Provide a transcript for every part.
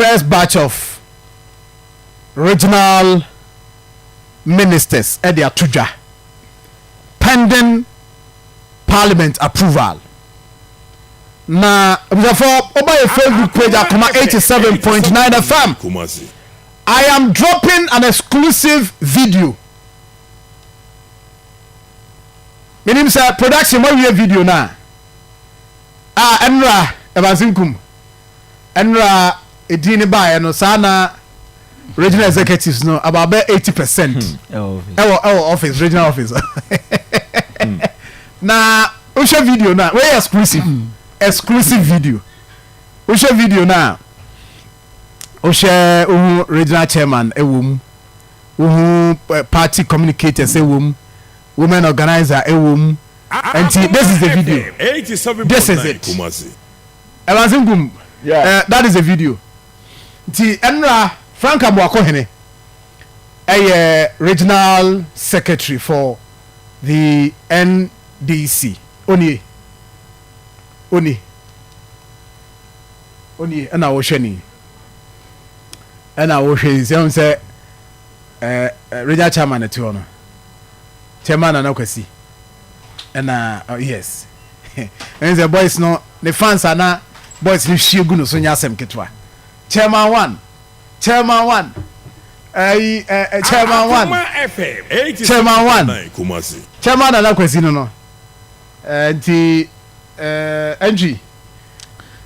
first batch of regional ministers ɛde ato dwa pending parliament approval. Na abusuafoɔ, ɔba yɛ Facebook page, Akoma 87.9 FM. Kumasi. I am dropping an exclusive video. Menim sɛ production mo awie video na a ɛnora Evansi Nkum ɛnora edin ne baeɛ no saa na regional executives no about bɛ 80% ɛwɔ office, regional office. Na wohwɛ video na wɔyɛ exclusive video. Wohwɛ video na wohwɛ, wohu regional chairman ɛwɔ mu, wohu party communicators ɛwɔ mu, women organizer ɛwɔ mu. Nti this is the video. This is it. Kumasi. Evansi Nkum. That is the video. Nti ɛnora Frank Amoakohene ɛyɛ regional secretary for the NDC. Onie, onie, onie. Ɛna wɔhwɛ ni, ɛna wɔhwɛ ni sɛ ɛhu sɛ ɛɛ regional chairman ɛte hɔ no, Chairman Nana Kwasi. Ɛna yes, ɛn sɛ boys no ne fans ana boys no hwie gu no so nyɛ asɛm ketewa. Chairman one, chairman one, ɛyi ɛ chairman one. Akoma FM. Chairman one. Kumasi. Chairman Nana Kwasi no nti entry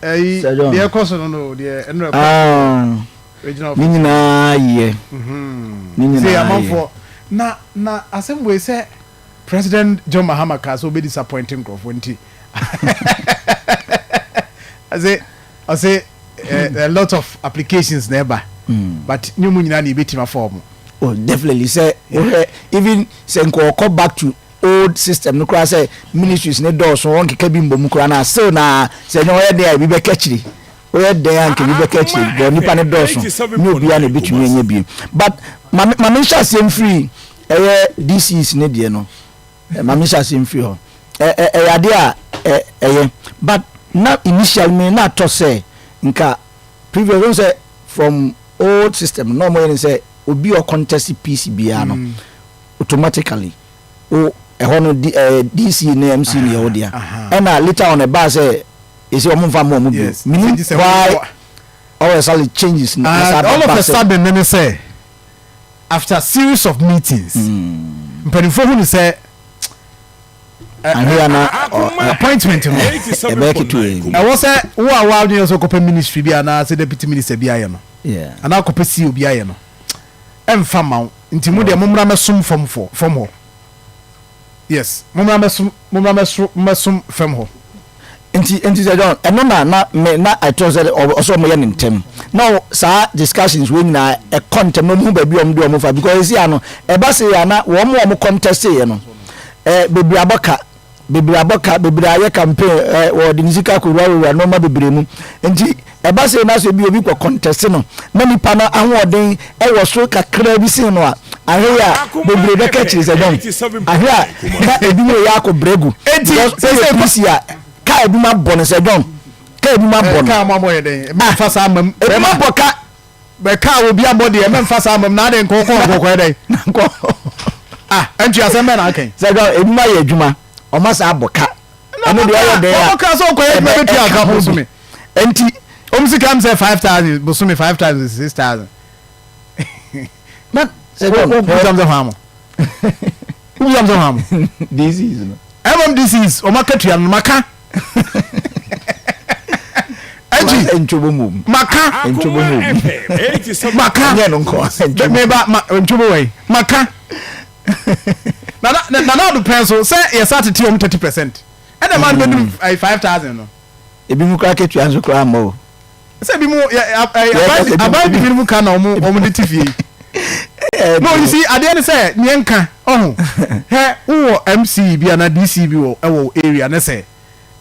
ɛyi Sir John. Deɛ ɛkɔ so no deɛ ɛno ɛkɔ Ah, regional ne nyinaa yɛ ne sɛ nyinaa yɛ. Amanfoɔ na asɛm wei sɛ President John Mahama kaa sɛ ɔbɛ disappoint nkurɔfoɔ, nti ɔse a lot of applications na ɛba, but ne mu nyinaa na yɛbɛtumi afa ɔmo. Oh, definitely. Sɛ wohwɛ, even sɛ nka ɔkɔ back to old system no koraa sɛ ministries ne dɔɔso, wɔn keka bi mbɔ mu koraa na still na sɛ ɛnyɛ wɔyɛ den a, ebi bɛka akyiri. Wɔyɛ den a, nka ebi bɛka akyiri bɔn nipa ne dɔɔso ne obiara na ebitumi anya bi. But maame nhyɛ aseɛ mfiri ɛyɛ DCs ne deɛ no. Maame nhyɛ aseɛ mfiri hɔ. ɛ ɛ ɛyɛ adeɛ a ɛyɛ, but na initially me na atɔ sɛ nka previous wɔn sɛ from old system na wɔn yɛ ne sɛ obi a ɔcontest PC biara no, automatically o ɛhɔ no D, DC ne MC ne yɛ wo dea. Ɛna later on ɛbaa sɛ esi wɔn nfa mu ɔmo bio. Meaning Sɛ why all of a sudden changes na ɛsa all of ba a sɛ sudden ne sɛ after series of meetings, mpanimfoɔ hu ne sɛ ahwea na appointment no ɛbɛyɛ ketewa yi. Ɛwɔ sɛ wo a woadwene sɛ wokɔpɛ ministry bi anaasɛ deputy minister bi ayɛ no anaa kɔpɛ CEO bi ayɛ no, ɛmfa ma wo. Nti mo deɛ, mommra mɛsom fam fɔ fam hɔ. Yes, mommra mɛsom, mommra mɛso mɛsom fam hɔ. Nti sɛ John, ɛno na me na I trust sɛ ɔsɛ ɔmo yɛ ne ntɛm na saa discussions wo nyinaa ɛkɔ ntɛm na ɔmo hu baabi a ɔmo de ɔmo fa, because esi ano ɛba se yɛ ana wɔn mo a ɔmo contest yɛ no, bebree abɔ ka, bebree abɔ ka, bebree ayɛ campaign, wɔde ne sika akɔwura wura nneɛma bebree mu. Nti ɛba se na so ebi obi kɔ contest no na nipa no ahoɔden ɛwɔ so kakra bi sen no a, ahwɛ a bebree bɛka kyerɛ sɛ John, ahwɛ a na ebi mu yɛ akɔ bregu. Enti, because sɛ- ɛyɛ PC a kaa ebi ma bɔ no, sɛ John, kaa ebi ma bɔ no. Kaa mo abɔ yɛ dɛn? Mɛmfa saa mam. Ebi ma bɔ ka. Bɛ kaa obi abɔ deɛ, mɛmfa saa mam na ade nkɔkɔ nkɔkɔ yɛ dɛn? Nkɔ. Ah, ɛntu asɛm bɛɛ na akɛn. Sɛ John, ebi ma yɛ adwuma, ɔma saa bɔ ka, ɛno deɛ ɔyɛ dɛn a ɔmo kaa sɛ ɔkɔyɛ adwuma ɛbɛ- bɛtua ɛka aka ho bi. bosome. Nti ɔmo sika m sɛ 5,000 bosome, 5,000, 6,000. Na sɛ John wobisam sɛ hwan mo, wobisam sɛ hwan mo? DCs no. MMDCs ɔmo akatua no maka ɛnti ntwobo mu. Maka. Ntwobo mu. Maka. Ɛnyɛ no nkɔ ntwobo. Meba ma ntwobo wɔ maka nana nana ado pɛn so sɛ yɛsa tete ɔmo 30% ɛna maa no bɛduru 5,000 no. Ebi mu kora ketua nso kora ama o. Sɛ bi mu yɛ Yɛ- aban ebi mu- aban bi mu ka na ɔmo de ti fie. No, you see, adeɛ ne sɛ neɛ nka ɔho hɛ wowɔ MC bi ana DC bi wɔ ɛwɔ area ne sɛ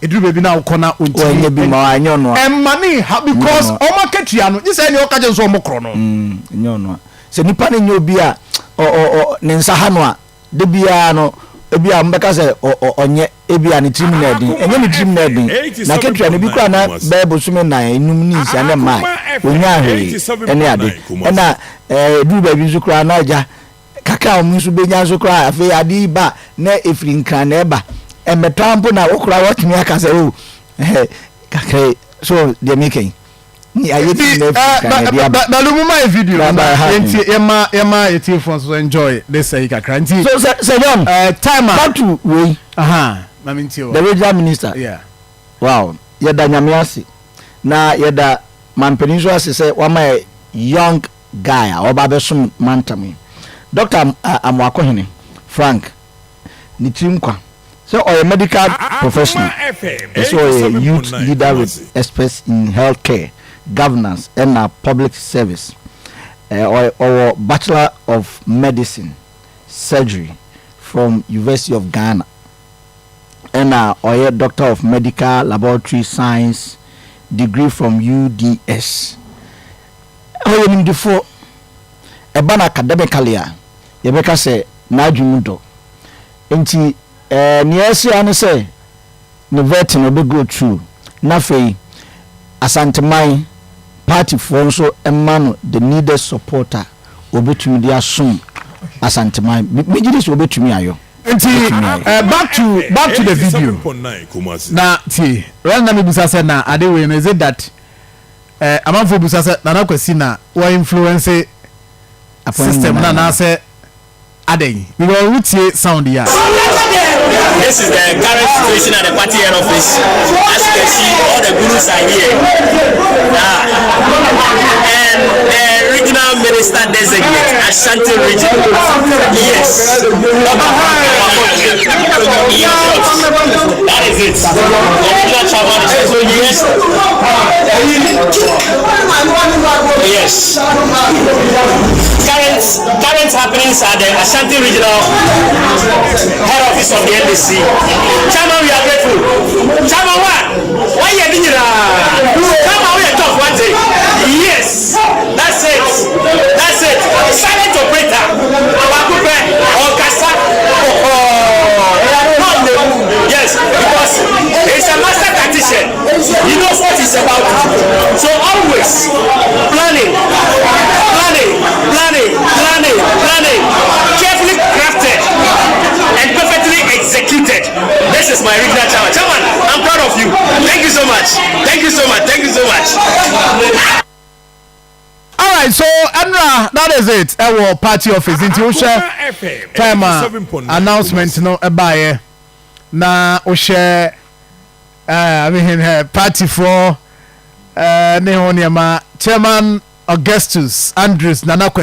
eduru baabi na wokɔ na ontumi Wɔnyɛ bi ma anyɛ ɔno a. Ɛma ne ha because Mm. ɔmo akatua no gye sɛ ɛne ɔka kyɛ nso ɔmo korɔ no. Nyɛ ɔno a, sɛ nipa no nyɛ obi a ɔ ɔ ɔ ne nsa ha no a, de biara no Ebi a mbɛka sɛ ɔnyɛ, ebi a ne tirim na ɛden, ɛnyɛ ne tirim na ɛden na ketewa no bi kora na bɛyɛ bosome 4, 5 ne 6 ne mmaa onya hwee ɛne ade. Ɛna duru baabi nso koraa na agya kakra a wɔn nso bɛnya nso koraa. Afei ade yi ba na efiri Nkran na ɛba ɛmɛtɔ mpo na wokora wɔtumi aka sɛ o kakra so deɛ meka yi ni ayɛ ti na efiri Nkran na ɛde aba. Balu, mu ma yɛ video na yɛntie, yɛma yɛtiefoɔ nso enjoy this ɛyi kakra nti. So sɛ John time a back to wei. Maame ntie wɔ the regional minister. Wow, yɛda Nyame ase na yɛda mampanin nso ase sɛ wama yɛ young guy a ɔba abɛsom mantam yi, Dr Amoakohene Frank. Ne tiri nkwa sɛ ɔyɛ medical professional, ɛsɛ ɔyɛ youth leader with experts in health care, governance ɛna public service. Ɔwɔ Bachelor of Medicine, Surgery, from University of Ghana, ɛna ɔyɛ Doctor of Medical Laboratory Science degree from UDS. Ɔyɛ nimdifoɔ. Ɛba no academically a, yɛbɛka sɛ n'adwene mu dɔ. Nti nea ɛsi ano sɛ ne vetting no ɔbɛ go through, na afei Asanteman partyfoɔ nso ma no the needed support a obetumi de asom Asanteman. Megye di sɛ obetumi ayɔ. Nti back to the video na tie rɛ na mebisa sɛ na ade wei no, is it that amanfoɔ bisa sɛ Nana Kwasi na wɔ influence system na anaasɛ adɛn? Because wotie sound yi a. This is the current situation at the party head office. As you can see, all the gurus are here. And the regional minister designate, Ashanti region. Yes. That is it. The regional chairman is also here. Yes. Current happenings at the Ashanti regional head office of the NDC. Chairman, we are grateful. Chairman, what? Why you doing that? Chairman, we are tough one day. Yes, that's it. That's it. Silent operator. Awakupe, Okasa. Oh, yes, because he's a master tactician. He knows what he's about. So always planning, planning, planning, planning, planning, carefully crafted and perfectly executed. This is my regional chairman. Chairman, I'm proud of you. Thank you so much. Thank you so much. Thank you so much. Alright, so ɛnra, that is it. Ɛwɔ party office nti wohwɛ time a announcement no ɛbaayɛ na wohyɛ I mean, party foɔ ne ho nneɛma, Chairman Augustus Andrews Nana.